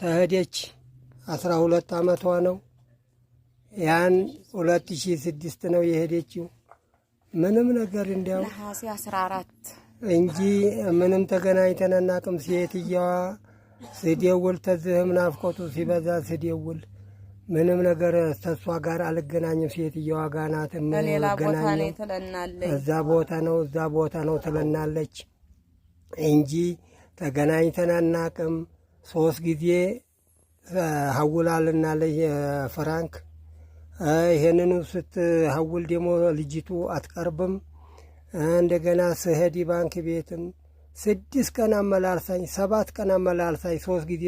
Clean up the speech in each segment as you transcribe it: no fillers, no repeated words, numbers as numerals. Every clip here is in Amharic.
ተሄደች 12 አመቷ ነው። ያን 2006 ነው የሄደችው። ምንም ነገር እንዲያው ነሐሴ 14 እንጂ ምንም ተገናኝተን አናውቅም። ሴትየዋ ስደውል ተዝህም ናፍቆቱ ሲበዛ ስደውል ምንም ነገር ተሷ ጋር አልገናኝም። ሴትየዋ ጋር ናት በሌላ ቦታ ነው የምገናኘው። ትለናለች። እዛ ቦታ ነው፣ እዛ ቦታ ነው ትለናለች እንጂ ተገናኝተን አናውቅም። ሶስት ጊዜ ሀውላልናለች ፍራንክ። ይሄንኑ ስትሀውል ደግሞ ልጅቱ አትቀርብም። እንደገና ስሄድ ባንክ ቤትም 6 ቀን አመላልሳኝ፣ 7 ቀን አመላልሳኝ፣ ሶስት ጊዜ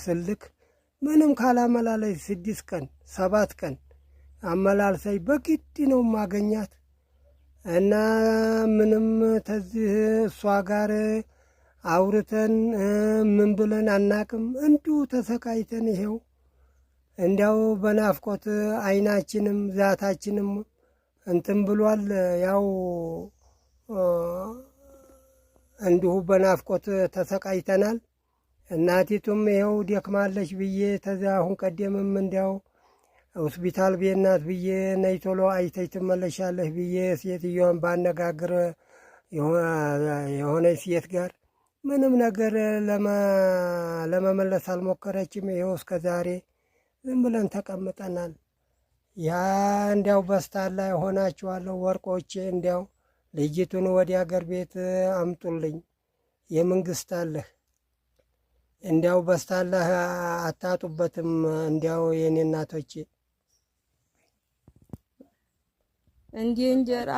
ስልክ ምንም ካላመላለች 6 ቀን 7 ቀን አመላልሳኝ በግድ ነው ማገኛት። እና ምንም ተዚህ እሷ ጋር አውርተን ምን ብለን አናቅም። እንዲሁ ተሰቃይተን ይሄው እንዲያው በናፍቆት አይናችንም ዛታችንም እንትን ብሏል። ያው እንዲሁ በናፍቆት ተሰቃይተናል። እናቲቱም ይኸው ደክማለች ብዬ ተዚያ አሁን ቀደምም እንዲያው ሆስፒታል ቤት ናት ብዬ ነይ ቶሎ አይተሽ ትመለሻለሽ ብዬ ሴትዮዋን ባነጋግር የሆነች ሴት ጋር ምንም ነገር ለመመለስ አልሞከረችም። ይኸው እስከ ዛሬ ዝም ብለን ተቀምጠናል። ያ እንዲያው በስታላ ሆናችኋለሁ ወርቆቼ፣ እንዲያው ልጅቱን ወደ አገር ቤት አምጡልኝ። የመንግስት አለህ እንዲያው በስታላህ አታጡበትም። እንዲያው የኔ እናቶቼ እንዲህ እንጀራ